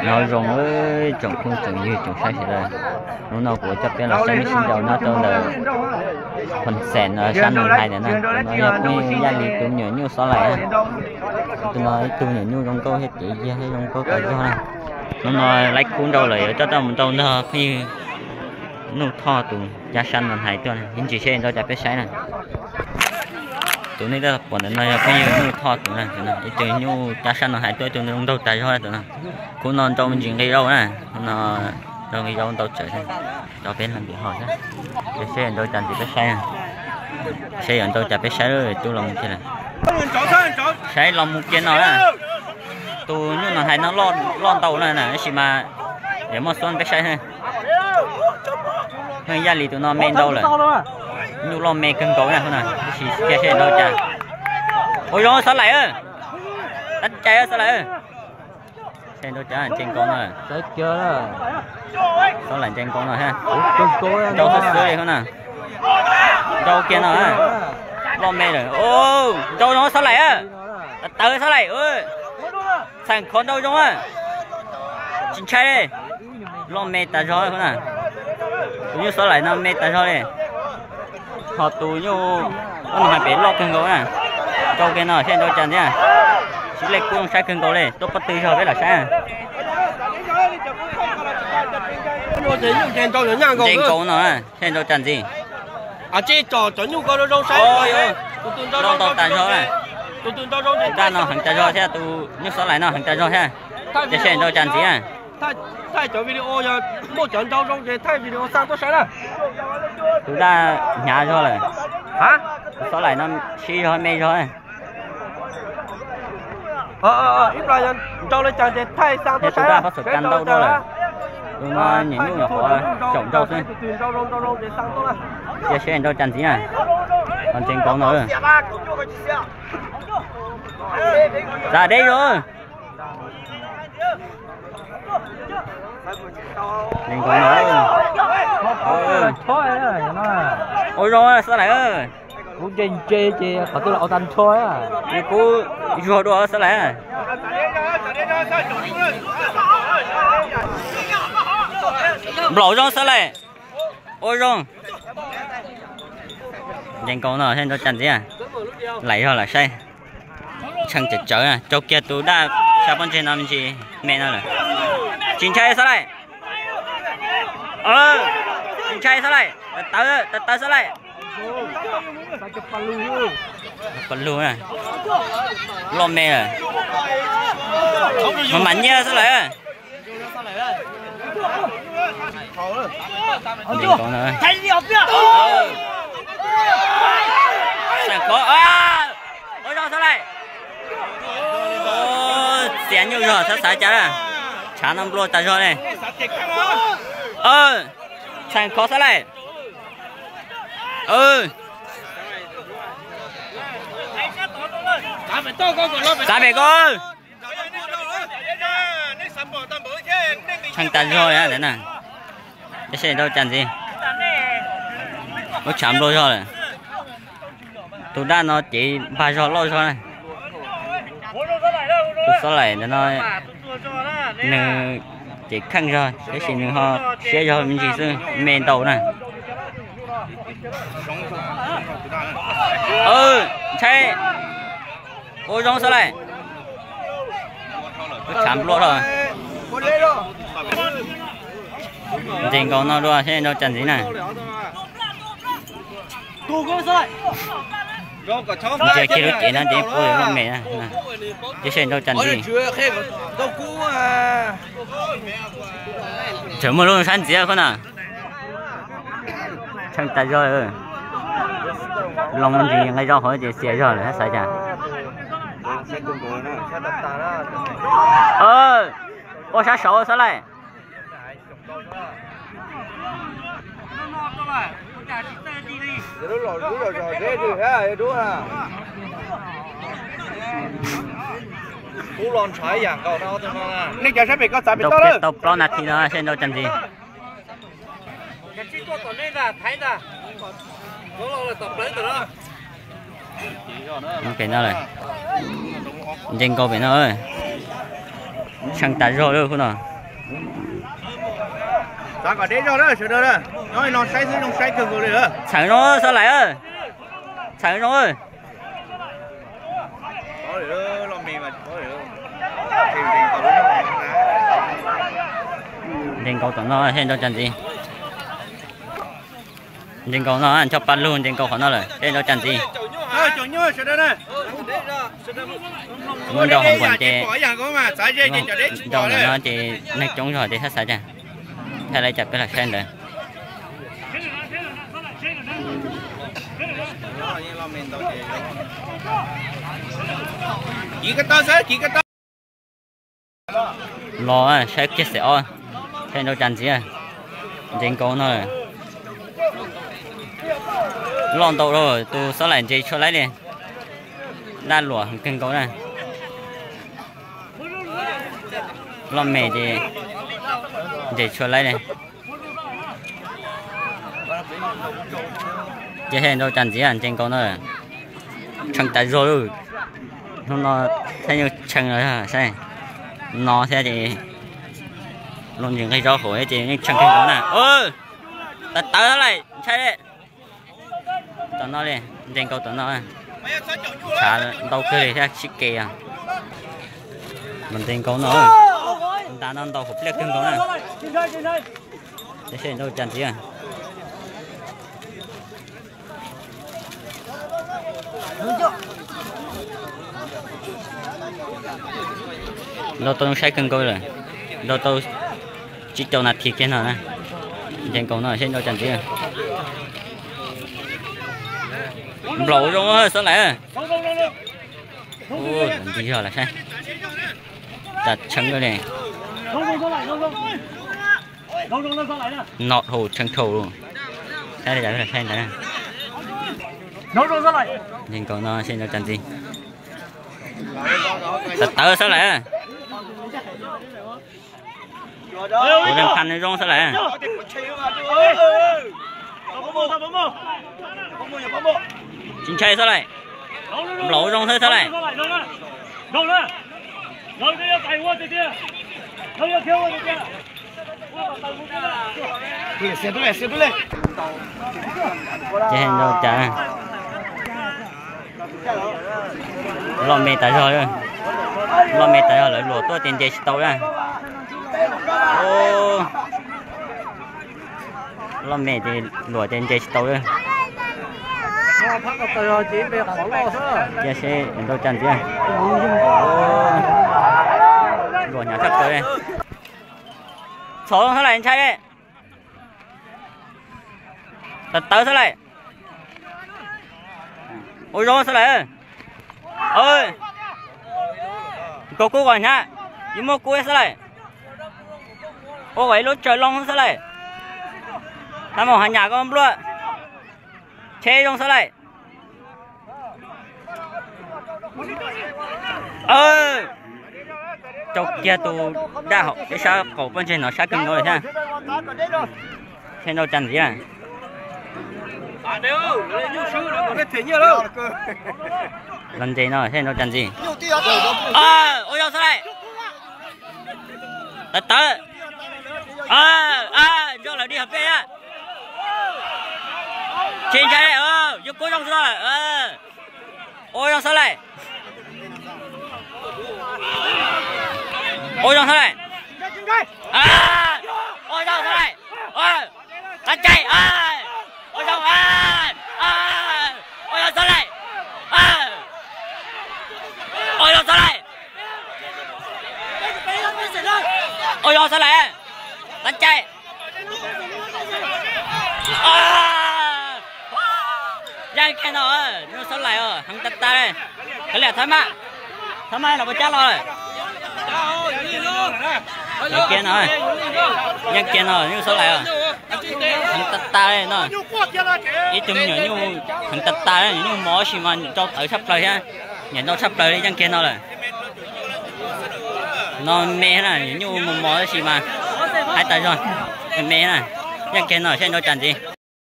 Nyob zoo tsoom phooj tsoom ywg tsoom saib sawv daws, hnub no kuv coj peb los saib nej sib nraus nyob rau ntawm Phoo Xeem no sab Noo Hais ntawm na. Tus no yog phooj ywg Yaj Lis tus me nyuam nyuj Xob Laim na. Tus no ib tug me nyuam nyuj zoo nkauj thiab cev yag thiab zoo nkauj tas zog na. Hnub no laib khub nrau lawm yuav coj tau mus nrau ntog phooj ywg Nuj Thoj tus cab sab Noo Hais tuaj na, ib ntsis seb nrau cas peb saib na. Tus nej pom ntawm no yog phooj ywg Nuj Thoj tus na, ib tug nyuj cab sab Noo Hais tuaj, ib tug zoo nraug tas zog tus no. Khub no nrau me ntsis nqi zaub na, khub no nrau nqi zaub ntau tsawv, coj peb los ntim hos thiab. Seb nrau cas ntxiv peb saib, seb yuav nrau cas peb saib, coj los mus kiag lawm. Saib los mus kiag no na. Tus nyuj Noo Hais no loj ntau na, tab sis mas yuav muaj xuab peb saib. Pheej Yaj Lis tus no me ntau lawm, nyuj loj me kawg nkaus na, tab sis cia seb nrau cas. Ua zoo Xob Laim, tab cai Xob Laim. Seb nrau cas ntse nkaus no. Xob Laim ntse nkaus no thiab. Nrau xwb xwb li na. Nrau kiag no. Loj me lawm. Nrau zoo Xob Laim. Tawv Xob Laim. Txheem khov nrau zoo. Tsis ntshai li. Loj me tas zog na. Tus nyuj Xob Laim no me tas zog li. Ho tus nyuj Noo Hais pem loj kawg nkaus na. Nrau kiag no seb nrau cas ntxiv. Sib lej kub zoo saib kawg nkaus li, tuaj pob tw zog peb lam saib. Ntse nkaus no, seb nrau cas ntxiv. Loj ntau tas zog. Tus daj no heev tas zog thiab, tus nyuj Xob Laim no heev tas zog thiab. Ces seb nrau cas ntxiv. Tus daj hnyav zog lawm. Tus Xob Laim no sib zog me zog. Thiab tus daj pob txhawv kas ntau dua lawm. Tus no niam nyuj nyuam qhuav caum nrau xwb. Cia seb nrau cas ntxiv na. Qhov ntsees nkaus no. Txav deb zog. Ntsees nkaus no. Ua zoo Xob Laim. Kuv ntse ntse ces qhov twg los ua tag nrho. Kuv zuag dua Xob Laim. Nplaum zoo Xob Laim. Ua zoo. Ntsees nkaus no seb nrau cas ntxiv. Laim zog lam saib. Tshee tsawv tsawv, rau kiag tus daj sab pob ntseg no me ntsis me no lawm. Tsis ntshai Xob Laim. Tsis ntshai Xob Laim. Tawv tawv Xob Laim. Pas lug, loj me lawm. Mas mam nyiaj Xob Laim. Ntsees nkaus no. Xeem khov. Ua zoo Xob Laim. Txiav nyuj zog xav xav cas lawm. Tshav no nplua tas zog li. Xeem khov Xob Laim. Txav pem ko. Tshee tas zog li ntawd na. Seb nrau cas ntxiv. Ua tshav nplua zog lawm. Tus daj no cev npag zog loj zog na. Tus Xob Laim ntawm no nws cev kheej zog tab sis nws ho siab zog me ntsis xwb, me ntau na. Ntshai. Ua zoo Xob Laim. Tshav nplua dhau. Ntsees nkaus no dua seb nrau cas ntxiv na. Ntsia kiag lub cev no ces pub loj me na. Cia seb nrau cas ntxiv. Tseem muaj lub sab ntxiv khub na. Tsheej tas zog. Loo ntsis nqi zog hauv ces xiam zog lawm xav cas. Ua sab saud Xob Laim. Nrau peb tau plaub nas this no seb nrau cas ntxiv. Pem no lawm. Ntsees nkaus pem no. Tsheej tas zog lawm khub no. Xav kom deb zog na sawv daws na, nyob no saib xwb zoo saib kawg nkaus li. Txheem zoo Xab Laim, txheem zoo. Nce nkaus tom no thiaj nrau cas ntxiv. Nce nkaus no ncho pa lug nce nkaus qhov no lawm thiaj nrau cas ntxiv. Muab nrau hauv npuas ces, nrau ntawm no ces neeg coob zog ces thab xav cas, thaij li cas peb los saib ntawd. Los saib kiag xeem ob, saib nrau cas ntxiv. Ntse nkaus no, loj ntau rau tus Xab Laim ntse tshua laib li. Daj luam kawg nkaus na. Loj me ces ntse tshua laib li. Ces he nrau cas ntxiv, ntse nkaus no. Tshee tas zog lawm. Hnub no thiab yeej tshee los saib no thiab ces lub ntsis nqig zaub hauv ces yeej tshee kawg nkaus na. Tawv tawv Xab Laim ntshai li. Tom no li, ntse nkaus tom no. Tshav ntau kawg li thiab sib ke os. Los ntse nkaus no, nta no ntau hauv pliaj kawg nkaus na. Ces seb nrau cas ntxiv. Nrau tau zoo saib kawg nkaus lawm, nrau tau tsib caug nas this kiag no na. Ntse nkaus no seb nrau cas ntxiv. Nplaum zoo Xab Laim. Ntxig zog los saib. Cas tshee li. No dhau tshee dhau. Saib li cas saib ntawd. Ntse nkaus no seb nrau cas ntxiv. Tawv tawv Xab Laim. Kuv leej pha zoo Xab Laim. Tsis ntshai Xab Laim. Nplaum zoo xwb Xab Laim. Ces nrau cas. Loj me tas zog, loj me tas zog lawv luam tuaj ces nce tsis tau na. Loj me ces luam ces nce tsis tau li. Cia seb nrau cas ntxiv. Luam hnyav tshaj plaws li. Txhoov Xab Laim ntshai li. Tawv tawv Xab Laim. Ua zoo Xab Laim. Nkaus kub kom hnyav, yuav muaj kub Xab Laim. Ua kom ib lub tsaws loo Xab Laim. Tab mus hav nyam koj npluaj. Tsheb zoo Xab Laim. Rau kiag tus daj hauv ib sab qaum pob ntseg no sab kawg nkaus li thiab. Seb nrau cas ntxiv. Los ntses no seb nrau cas ntxiv. Ua zoo Xab Laim. Tawv tawv. Nrog lawv di hauv peb na. Tsis ntshai, yuav kub zoo xwb lawm. Ua zoo Xab Laim. Ua zoo Xab Laim. Ua zoo Xab Laim. Qab caij. Ua zoo. Ua zoo Xab Laim. Ua zoo Xab Laim. Ua zoo Xab Laim. Qab caij. Yeej kiag no, Nyuj Xab Laim os, heev tag tag li. Kav liam thab maj, thab maj los puas cab los. Yeej kiag no, yeej kiag no Nyuj Xab Laim os, heev tag tag li no. Ib tug me nyuam nyuj heev tag tag li, nyuam nyuj mos tab sis mas nrau tawv tshaj plaws thiab, nyiam nrau tshaj plaws li, yeej kiag no lawm. No me na, nyuam nyuj mos mos tab sis mas haib tas zog, me na, yeej kiag no seb nrau cas ntxiv.